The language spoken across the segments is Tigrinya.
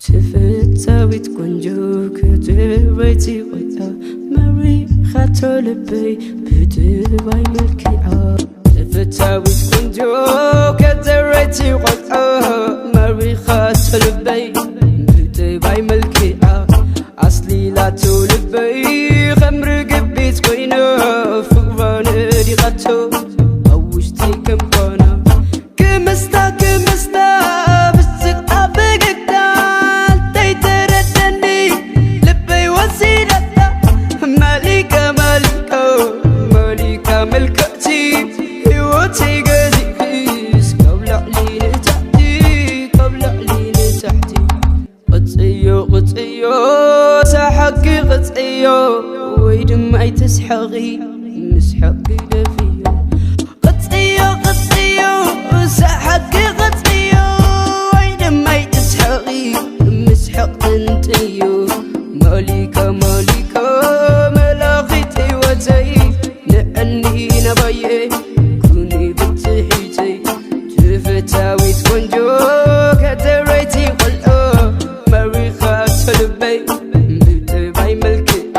ተፈታዊት ቆንጆ ከተረይቲ ቆልዓ መሪኻቶ ልበይ ብጥባይ መልክዓ። ተፈታዊት ቆንጆ ከተረይቲ ቆልዓ መሪኻቶ ልበይ ብጥባይ መልክዓ። ኣስሊላቶ ልበይ ከም ርግቢት ኮይና ፍቕራ ነዲቓቶ ኣብ ውሽጠይ ከም ኳና። ክምስታ ክምስታ ብስቕታ ፈገግታ እንተይተረደኒ ልበይ ወሲዳታ። ማሊካ ማሊካ ማሊካ ምልክዕቲ ህይወተይ ገዚእክስ ካብ ላዕሊ ንታሕቲ ካብ ላዕሊ ንታሕቲ። ቅጽዮ ቅጽዮ ሳሓቂ ቅጽዮ ወይ ድማ ኣይትስሐቒ ምስ ሓቂ ደፍዮ። ቅጽዮ ቅጽዮ ሳሓቂ ቅጽዮ ወይ ድማ ኣይትስሐቒ ምስ ሓቂ ጥንጥዮ። ማሊካ ማሊካ መላኺት ህይወተይ ንዕኒ ናባየ ኩኒ ብትሒተይ። ተፈታዊት ቆንጆ ከተረይቲ ቆልዓ መሪኻቶ ልበይ ብጥባይ መልክዓ።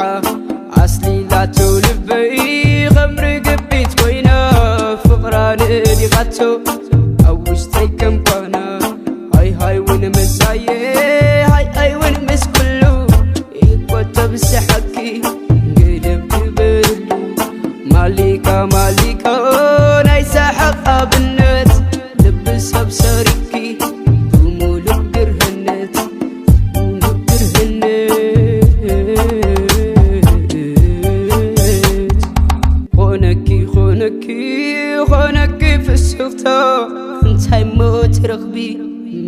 ኣስሊላቶ ልበይ ከም ርግቢት ኮይና ፍቕራ ነዲቓቶ ኣብ ውሽጠይ ከም ኳና። ሃይ ሃይ እውን ምሳየ ሃይ ሃይ እውን ምስ ኩሉ ይቆጠብ ሰሓቂ ገደብ ግበረሉ። ማሊካ ማሊካ ናይ ሰሓቕ ኣብነት ልቢ ሰብ ሰሪኪ ብሙሉእ ግርህነት ብሙሉእ ግርህነት። ኾነኪ ኾነኪ ኾነኪ ፍስኽታ እንታይ ሞ ትረኽቢ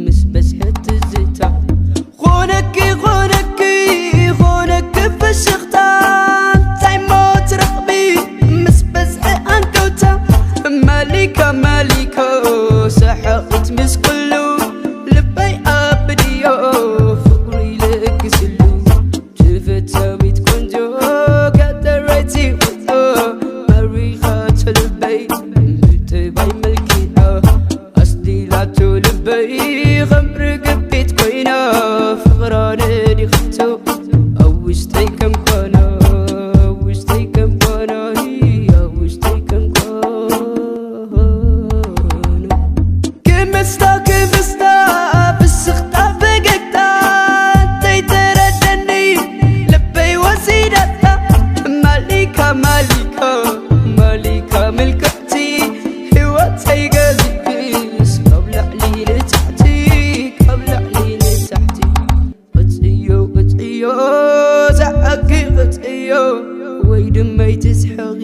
ምስ በዝሐ ትዝታ። ኾነኪ ኾነኪ ኾነኪ ፍሽኽታ እንታይ ሞ ትረኽቢ ምስ በዝሐ ኣንቀውታ። ማሊካ ማሊካ ሰሓቒት ምስ ኩሉ ልበይ ኣብድዮ ፍቕሩ ይልግስሉ። ተፈታዊት ቆንጆ ከተረይቲ ቆልዓ መሪኻቶ ልበይ ብጥባይ መልክዓ። ኣስሊላቶ ልበይ ከም ርግቢት ኮይና ፍቕራ ነዲቓቶ ኣብ ውሽጠይ ከም ኳና ኣብ ውሽጠይ ከም ኳና ኣብ ውሽጠይ ከም ኳና። ክምስታ ክምስታ ብስኽታ ፈገግታ እንተይተረደኒ ልበይ ወሲዳታ። ማሊካ ማሊካ ማሊካ ምልክዕቲ ህይወተይ ገዚእክስ ካብ ላዕሊ ንታሕቲ ካብ ላዕሊ ንታሕቲ። ቅጽዮ ቅጽዮ ሳሓቂ ቅጽዮ ወይ ድማ ኣይትስሐቒ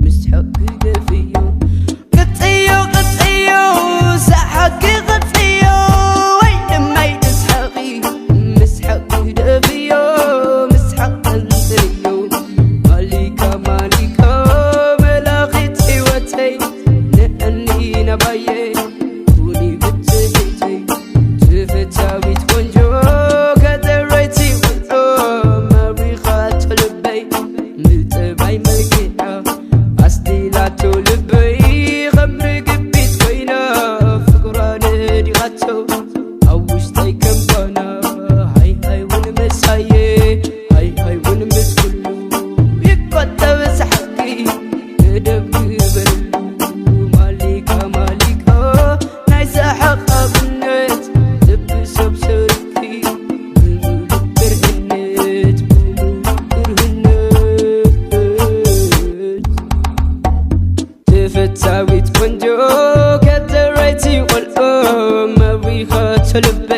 ምስ ሓቂ ደፍዮ። ቅጽዮ ቅጽዮ ሳሓቂ ቅጽዮ ወይ ድማ ኣይትስሐቒ ምስ ሓቂ ደፍዮ ምስ ሓቂ ጠንጥንዮ። ማሊካ ማሊካ መላኺት ህይወተይ ንዕኒ ናባየ ኩኒ ብትሒተይ። ተፈታዊት ቆንጆ ከተረይቲ ቆልዓ መሪኻቶ ልበይ ብጥባይ መልክዓ። ኣስሊላቶ ልበይ ከም ርግቢት ኮይና ፍቕራ ነዲቓቶ ኣብ ውሽጠይ ከም ኳና። ሃይ ሃይ እውን ምሳየ ሃይ ሃይ እውን ምስ ኩሉ ይቆጠብ ሰሓቂ ገደብ ግበረሉ። ማሊካ ማሊካ ናይ ሰሓቕ ኣብነት ልቢ ሰብ ሰሪኪ ብሙሉእ ብርህነት ብሙሉእ ብርህነት። ተፈታዊት ቆንጆ ከተረይቲ ቆልዓ መሪኻቶ ልበይ